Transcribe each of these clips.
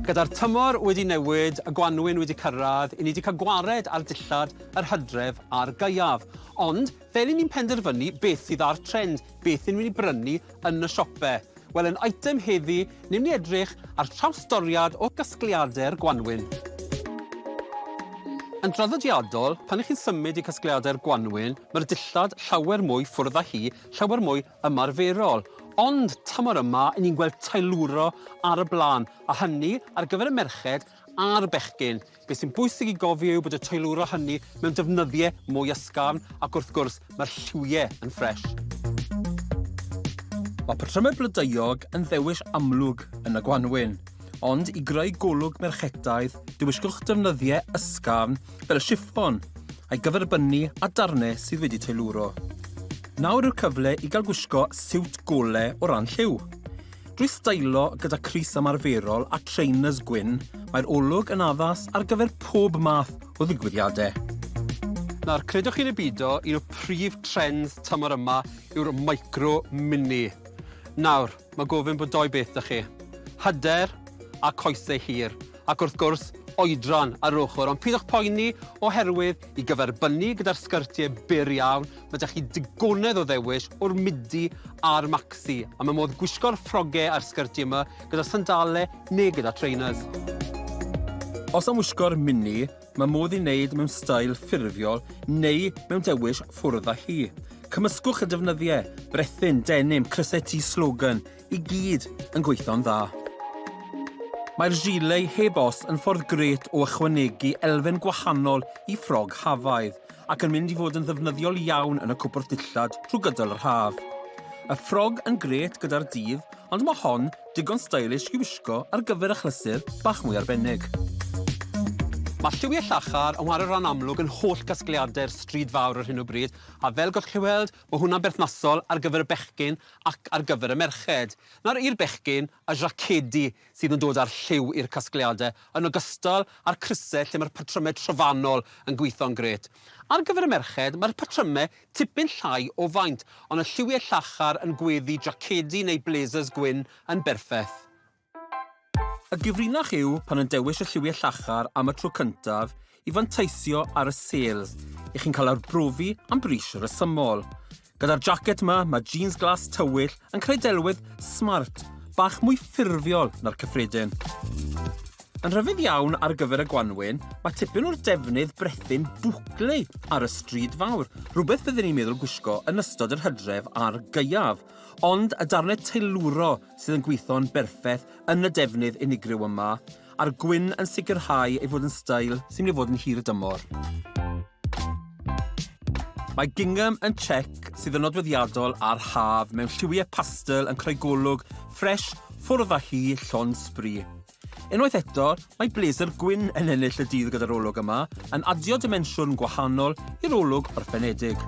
Gyda'r tymor wedi newid, y gwanwyn wedi cyrraedd, i ni wedi cael gwared ar dillad yr hydref a'r gaeaf. Ond, fel i ni'n penderfynu beth sydd ar trend, beth ni'n mynd i brynu yn y siope? Wel, yn eitem heddi, ni'n mynd i edrych ar trawstoriad o gasgliadau'r gwanwyn. Yn draddodiadol, pan 'ych chi'n symud i casgliadau'r gwanwyn, mae'r dillad llawer mwy ffwrdd â hi, llawer mwy ymarferol. Ond tymor yma, 'yn ni'n gweld teilwro ar y blaen, a hynny ar gyfer y merched a'r bechgyn. Be sy'n bwysig i gofio yw bod y teilwro hynny mewn defnyddiau mwy ysgafn ac wrth gwrs mae'r lliwiau yn ffresh. Mae patrymau blodeuog yn ddewis amlwg yn y gwanwyn, ond i greu golwg merchetaidd, dewiswch defnyddiau ysgafn fel y chiffon, a'i gyferbynnu â darnau sydd wedi teilwro. Nawr yw'r cyfle i gael gwisgo siwt gole o ran lliw. Drwy steilo gyda crys ymarferol a trainers gwyn, mae'r olwg yn addas ar gyfer pob math o ddigwyddiadau. Nawr, credwch chi neu bido, un o prif trends tymor yma yw'r micro mini. Nawr, mae gofyn bod doi beth 'da chi. Hyder a coesau hir. Ac wrth gwrs, oedran ar yr ochr. Ond pidwch poeni, oherwydd i gyferbynnu gyda'r sgyrtiau byr iawn, mae 'da chi digonedd o ddewis o'r midi a'r maxi. A mae modd gwisgo'r ffrogau a'r sgyrtiau yma gyda sandale neu gyda trainers. Os am wisgo'r mini, mae modd i wneud mewn steil ffurfiol neu mewn dewis ffwrdd â hi. Cymysgwch y defnyddiau, brethyn, denim, crysau T slogan, i gyd yn gweithio'n dda. Mae'r gilet heb os yn ffordd grêt o ychwanegu elfen gwahanol i ffrog hafaidd ac yn mynd i fod yn ddefnyddiol iawn yn y cwpwrdd dillad trwy gydol yr haf. Y ffrog yn grêt gyda'r dydd, ond mae hon digon stylish i wisgo ar gyfer achlysur bach mwy arbennig. Mae lliwiau llachar yn whare rhan amlwg yn holl gasgliadau'r stryd fawr ar hyn o bryd, a fel gallwch chi weld, mae hwnna'n berthnasol ar gyfer y bechgyn ac ar gyfer y merched. Nawr i'r bechgyn, y jacedi sydd yn dod â'r lliw i'r casgliadau, yn ogystal â'r crysau lle mae'r patrymau trofannol yn gweithio'n grêt. Ar gyfer y merched, mae'r patrymau tipyn llai o faint, ond y lliwiau llachar yn gweddu jacedi neu blazers gwyn yn berffeth. Y gyfrinach yw, pan yn dewis y lliwiau llachar am y tro cyntaf, i fanteisio ar y sales, i chi'n cael arbrofi am bris rhesymol. Gyda'r jacket 'ma, mae jeans glas tywyll yn creu delwedd smart, bach mwy ffurfiol na'r cyffredin. Yn rhyfedd iawn ar gyfer y gwanwyn, mae tipyn o'r defnydd brethyn bwcle ar y stryd fawr, rhywbeth fydden ni'n meddwl gwisgo yn ystod yr hydref a'r gaeaf. Ond y darnau teilwro sydd yn gweithio'n berffeth yn y defnydd unigryw yma, a'r gwyn yn sicrhau ei fod yn steil sy'n mynd i fod yn hir dymor. Mae gingham yn check sydd yn nodweddiadol ar haf mewn lliwiau pastel yn creu golwg ffresh ffwrdd â hi llond sbri. Unwaith eto, mae blazer gwyn yn ennill y dydd gyda'r olwg yma, yn adio dimensiwn gwahanol i'r olwg orffenedig.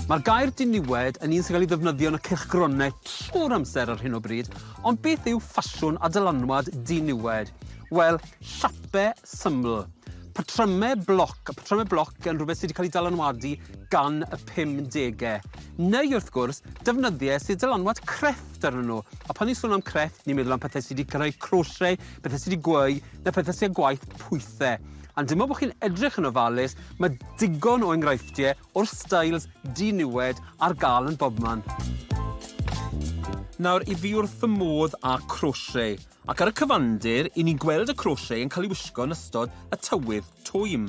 Mae'r gair diniwed yn un sy'n cael ei ddefnyddio yn y cylchgronau trwy'r amser ar hyn o bryd, ond beth yw ffasiwn a dylanwad diniwed? Wel, siape syml. Patrymau bloc, a patrymau bloc yn rhywbeth sydd wedi cael ei dylanwadu gan y 50au. Neu, wrth gwrs, defnyddiau sydd dylanwad crefft arnyn nhw. A pan ni'n sôn am crefft, ni'n meddwl am pethau sydd wedi creu crochet, pethau sydd wedi gweu, neu pethau sydd â gwaith pwythau. Ond dim ond bod chi'n edrych yn ofalus, mae digon o enghreifftiau o'r styles diniwed ar gael yn bobman. Nawr, i fi wrth fy modd â crochet, Ac ar y cyfandir, 'y ni'n gweld y crochet yn cael ei wisgo yn ystod y tywydd twym.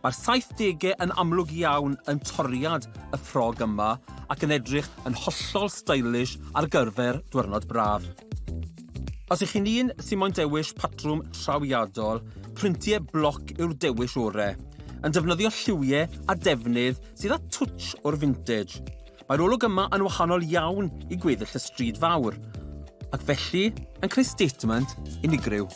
Mae'r saithdegau yn amlwg iawn yn toriad y ffrog yma ac yn edrych yn hollol stylish ar gyfer dwyrnod braf. Os ych chi'n un sy'n moyn dewis patrwm trawiadol, printiau bloc yw'r dewis orau. Yn defnyddio lliwiau a defnydd sydd â twtsh o'r vintage. Mae'r olwg yma yn wahanol iawn i gweddill y stryd fawr, ac felly yn creu statement unigryw.